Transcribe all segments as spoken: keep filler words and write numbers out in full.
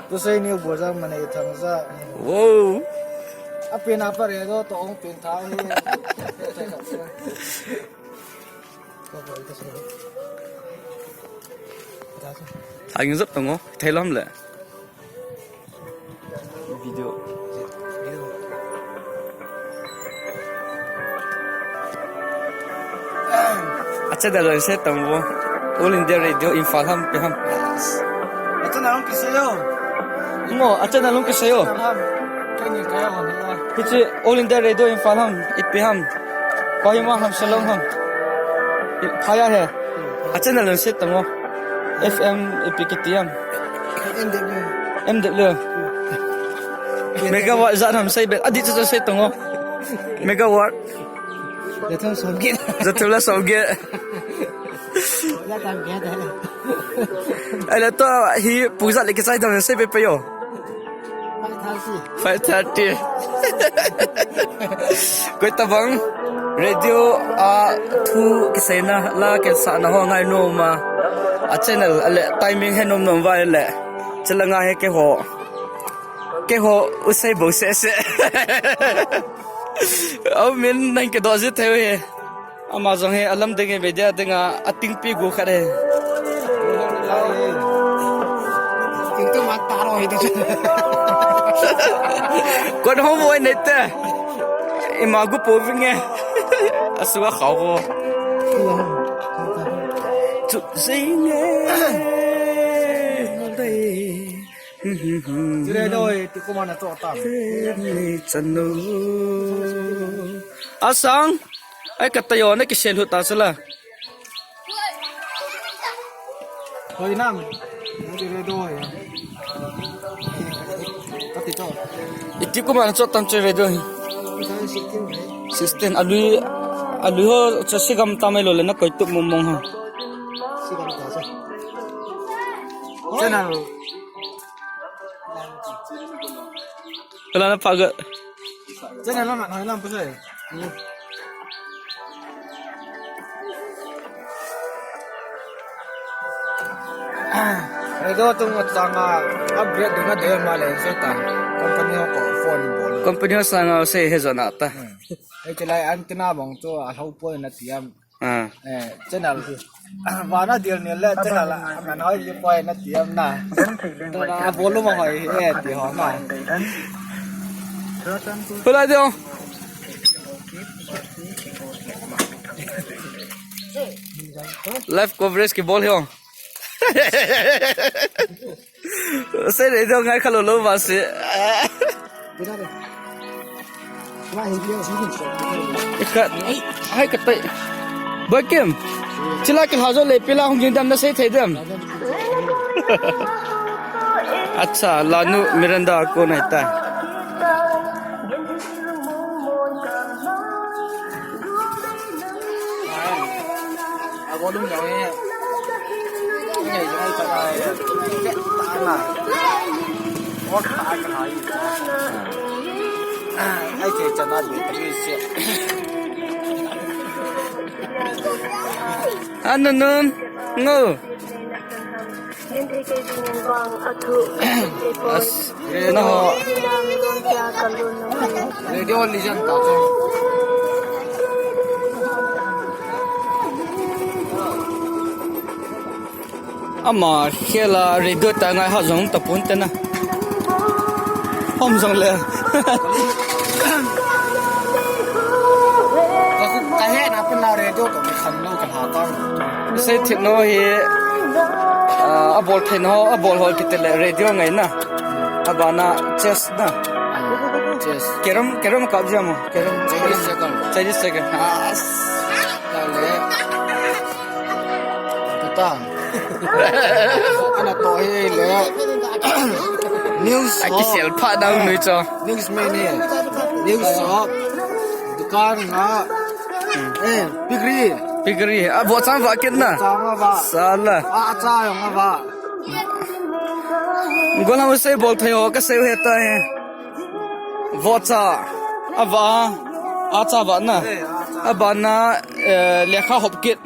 Tusei ni bu jang mane thang ja. Wow. Apin apa re do to ong pin tha hi. Thang jap tang o, thei lam le. Video. Acha da lon se tang bo. All India Radio Imphal ham pe ham. Acha na lon kise yo. Mo, acha na lon kise yo. Kani kaya ho ni. Kichi All India Radio Imphal ham, ipi ham. Kohima ham, Shillong ham. Phaya he. Acha na lon se tang bo. F M ipi kiti ham. M W. M W. Megawatt jat ham sei be. Adi cha sei tang o. Megawatt. Jathum som get. Jathum le som get. Jathum get. Ai le to hi pu jat le kichai dam sei be pe yo. Five thirty. Koi tabang radio a thu kiseina la kisa na ho ngai nom a. A channel a le timing he nom nom vai le. Chalanga he ke ho. Ke ho usei bo se se. Au min nang ke do je theu he. Ama jong he alam ding he media ding a ating pi gu khat he. Ting tu mat taro hi tu. Kon ho mo ne te. Ima gu po vinge. Asua khao ho. Chu zinge. Chire doi, ti kuma na to tam. Ni chanu. Asang, ai ka tayo na kisel hu ta sala. Hoi nam, chire doi. Kati to. Iti kuma na to tam chire doi. Sixteen, alui, alui ho cha sigam tamai lo le na koi tup mong mong ha. Sigam ta sa. Channel. Kala na pha ga. Channel la man hoi lam pa sai. Ai do tung changa upgrade ding a de ma le se ta. Company ho ko phone bol. Company ho sanga se he jona ta. Ei te lai antenna bang chu a hlo poi na tiam. Ah. Eh, channel. Vana dil ni le channel a man hoi ji poi na tiam na. Tuna volume hoi eh ti ho na. Pula dio. Live coverage kibol hi ho. Sei le dong ngai kha lou lou va se. Ikha, ai ka tai. Boy Kim. Chila ke hajo le pila hung jing dam na sei thei dam. Acha, lanu Miranda ko nai ta. A volume jong hi. Ngai jong hi ka ngai. Ke ta na. Ot ta ka hai. Ai ke chana be ta ni se. Anunun. Ngo. As, na ho. Radio Legend ta chu. Ama khela radio ta ngai ha jong ta pon te na. Hom jong le. Ka khu, ka he na pun la radio ka mi khan lo ka ha ta. Sei thit no hi, ah, a bol thei no, a bol hol kiti le radio ngai na. A bana chess na. Chess. Carrom, carrom kap jia mo. Carrom. Chinese checker. Chinese checker. Ah, ta le. Tuta. Ana to hi le. News. A kisel pha dau nui cho. News me ni. News so. Dukan nga. Eh, pigri. Pigri. A bo chang va kit na. Chang va. Sala. A cha yong va. Golam sei bol thei ho ka sei he ta he. Vocha. Ava. Acha va na. Abana, eh, lekha hop kit.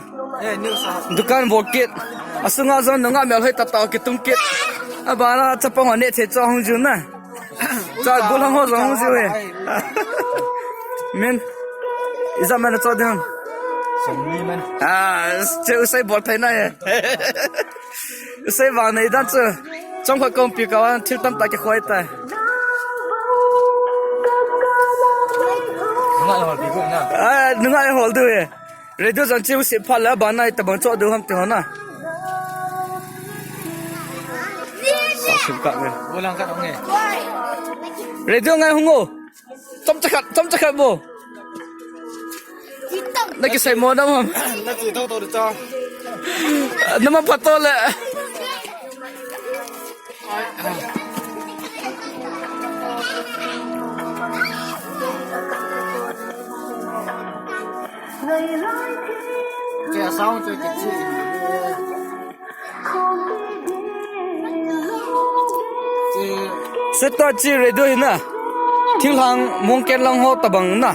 Dukan bol kit. Asunga jong nunga mel hoi tata kitung kit. Abana chapang ho neh thei cho hung jiu na. Cha gol hang ho jong hung jiu e. Min. Ijat man cho ding ham. Ah, che u sei bol thei na e. U sei vang nei dan chu. Chomkhat kaumpi kah a thil tamtah kikhoi tai. Nunga hol diu na. Ah, nunga hol diu e. Radio jong che u sei phat le abana itobang cho diu ham ti ho na. Sa sim kah nge. Bolang kah nge. Radio ngai hung o. Chomcha khat, chomcha khat bo. Na kisei mo na mo. Na chi tho tho cha. Na ma phat to le. Che sound che kichi. Seta chi radio hi na. Thinglhang mongken lang ho tobang na.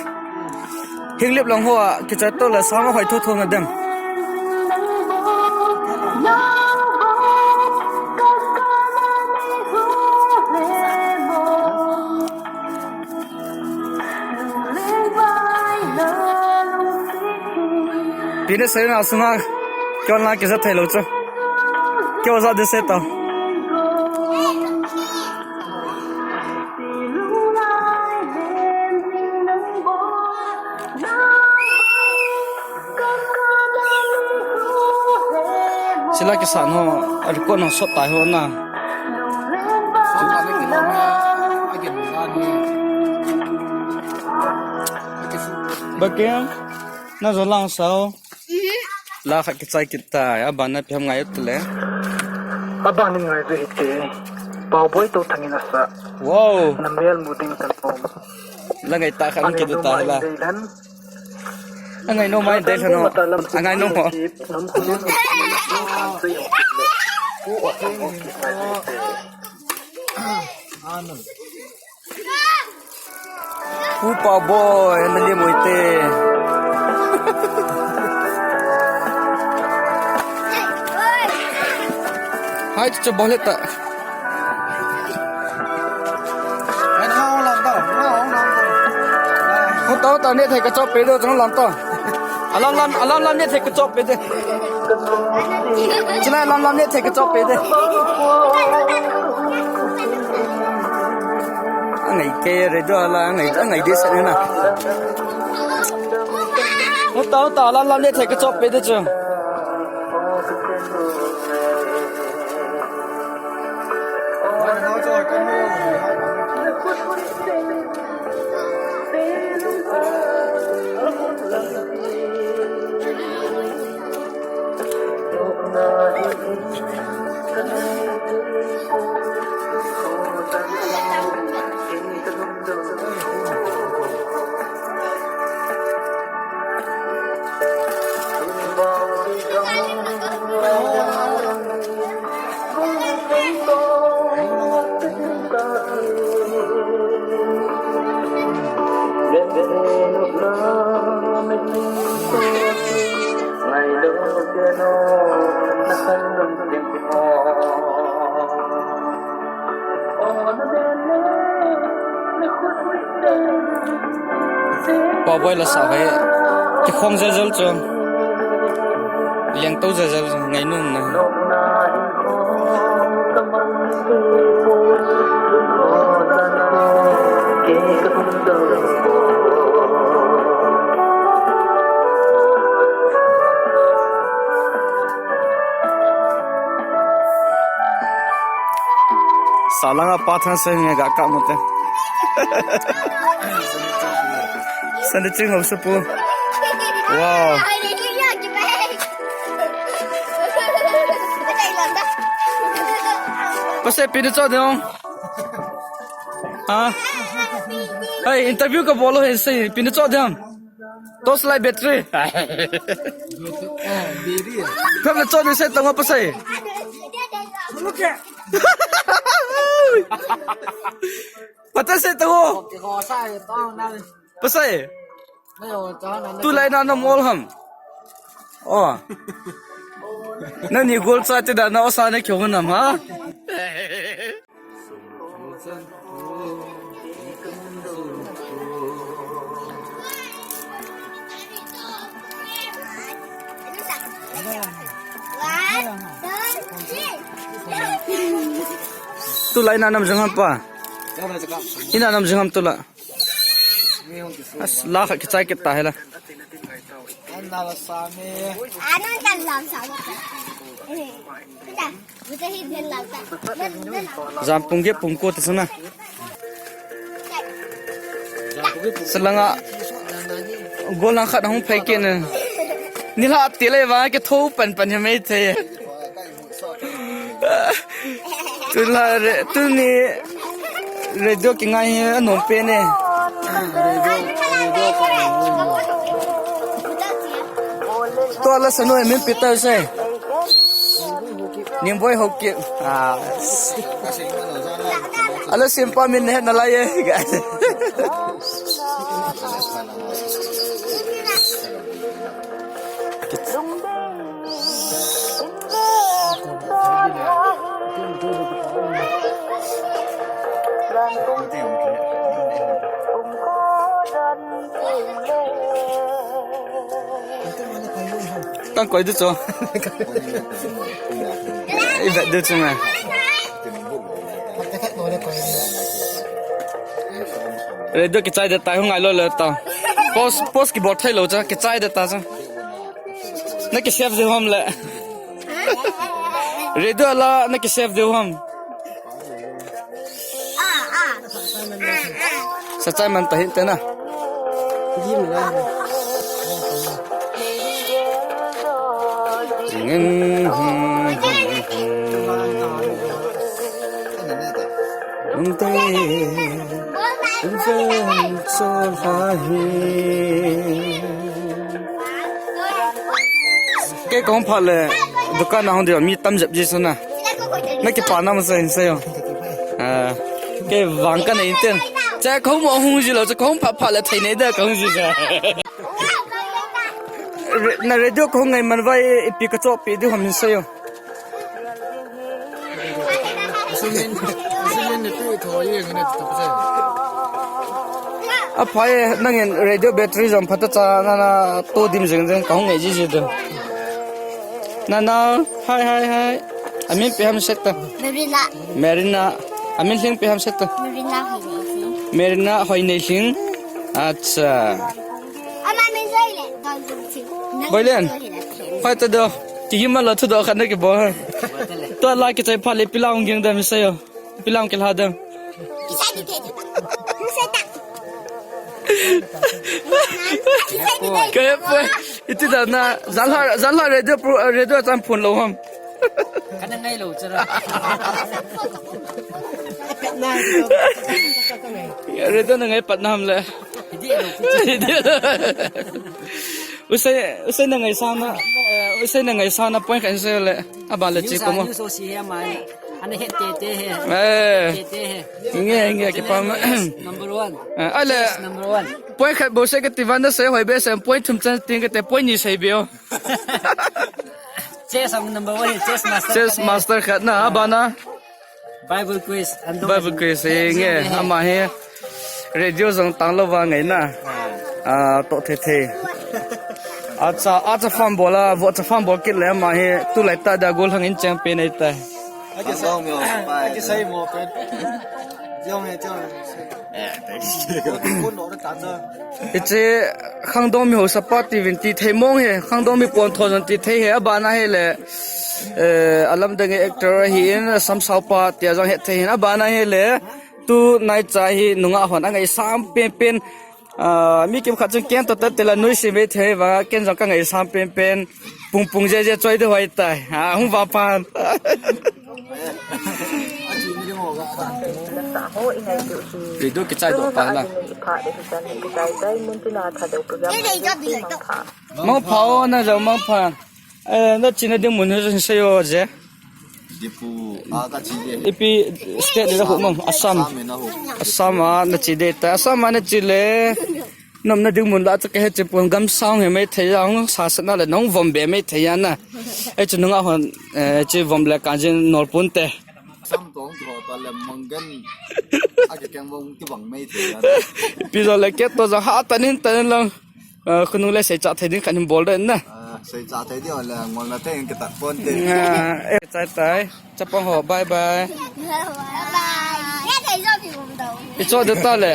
Hinglep lang ho a kicha to le sang hoi tho tho na dem. Pine sei na sunga kyo na kisa thei lo chu. Kyo za de se ta. Sila kisa no, a record no sot tai ho na. Bakem, na jo lang sao. La khat kichai kit tai, abana ipi ham ngai u tile. Abana ngai u hite. Paoboi Touthang in asa. Wow. Na mel mu ding kan pom. La ngai ta khat kidu ta la. Angai nom mai dei lhon o. Angai nom o. Pu Paoboi, na le moi te. Hai chu bol le ta. Hung tao, hung tao, neh thei kachop pe diu, chang lam tao. Alam lam, alam lam neh thei kachop pe diu. Chulai lam lam neh thei kachop pe diu. Angai kei re diu la, angai, angai ding se na. Hung tao, hung tao, alam lam neh thei kachop pe diu chu. Paoboi la sa hoi. Kikhong jel jel chu. Leng to jel jel chu. Ngai nom na. Salanga pa thang se nge ga ka mute. Sandi ching ho supu. Wow. Pase pini cho dong. Ha? Hey, interview ka bolo he se pini cho dong. Torchlight battery. Kham na chon se tong pa sai. Pata se tong. Pa sai. Tu lai na na mol ham. Oh. Na ni gol cha te da na osa ne kyo nam ha. Tulai na nam jang ham pa. Ina nam jang ham tulai. As la khat kichai kit ta hela. Anun kan lam sa. Jam pung ge pung ko ta sana. Salanga golang khat hung phai ke na. Nila ti le va ke tho pan pan ya mai the. Tula re, tuni radio kingai hi anom pe ne. To la sanu e min pita se. Nimboi Haokip. Ah. Ala simpa min ne na la ye. Tang koi du cho. I vet du cho ma. Re du kichai de tai hung ai lo le ta. Post, post ki bot thai lo cha, kichai de ta cha. Na ki save de ham le. Radio la na ki save de ham. Sa chai man ta hin te na. Ke kong pha le dukan na hong dia mi tam jep ji sana. Na ki pa na ma sa hin sa yo. Ah, ke vang ka nei ten. Cha kong mo hung ji lo, cha kong pha pha le thei nei da kong ji sa. Re-, na radio kong ngai man vai ipi ka chop pi di hom hin sa yo. A phai nangin radio battery jong phat ta cha na na to dim jing jing ka hung ngai ji ji de. Na na, hi, hi, hi. Amin pe ham sek ta. Merina. Merina. Amin hling pe ham sek ta. Merina Hoinei Hling. Merina Hoinei Hling. Acha. Ama min jai le, Don Jum Sing. Boilen. Hoi ta do. Ki hima lo thu do khan ki bo. To la ki chai pha le pila ung ging da mi sa yo. Pilang ke lha dang. Kaya po, iti da na, jalha, jalha radio pro, radio chan phun lo ham. Kana ngai lo chara. Radio na ngai pat na ham le. Usai, usai na ngai sana, eh, usai na ngai sana point kan se le. Aba le chi ko mo. News o si he mai. Ana het te te he. Eh. Te te he. Inge, inge, ke pa ma. Number one. Eh, ale. Number one. Point khat bo se ke ti van da se hoi be se point thum chan ting ke te point ni se be o. Chess ang number one, chess master. Chess master khat na, aba na. Bible quiz. Bible quiz, inge, ama he. Radio jong tang lo va ngai na. Ah, to the the. Acha, acha farm bola, vo cha farm bol kit le ama he. Tu lai ta da gol hang in champion ai ta. Aki sai mo, aki sai mo pen. Jong he, jong he. Hiche khangdong mi haosa pa ti vin ti thei mong he, khangdong mi pon tho jong ti thei he, abana hi le, eh, alam dang actor ahin, Samsao pa tia jong he thei hin, abana hi le, tu nai cha hi nungah hon angaisang pen pen, ah, mi kimkhat chun ken to tat tela nui si ve thei va, ken jong ka ngaisang pen pen, pung pung je je choi de hoi tai, ah, hung va pan. Video kichai doh pa la. Mangpha o na jong mangpha. Eh, na china ding mun hin sei o je. Dipu, ah, ka chi de. Ipi state le na hu mong, Assam. Assam na hu. Assam a na chi de ta. Assam a na chi le. Nomna ding mun la cha ka he chi pon gam sound he mai thei ya hung sa sa na le nong vom be mai thei ya na. E chu nunga hon, eh, chi vom le kan jin nol pun te. Sam tong tho ta le mong gan. A ke keng vom ki bang mai thei ya na. Pi zo le ke to zo ha ta nin ta nin lang. Ah, khonung le seicha thei ding khat hin bol ding na. Ah, seicha thei ding le ngol na thei in kitat pon te. Ah, eh, chai tai. Chapang ho, bye bye. Bye bye. Icho de ta le.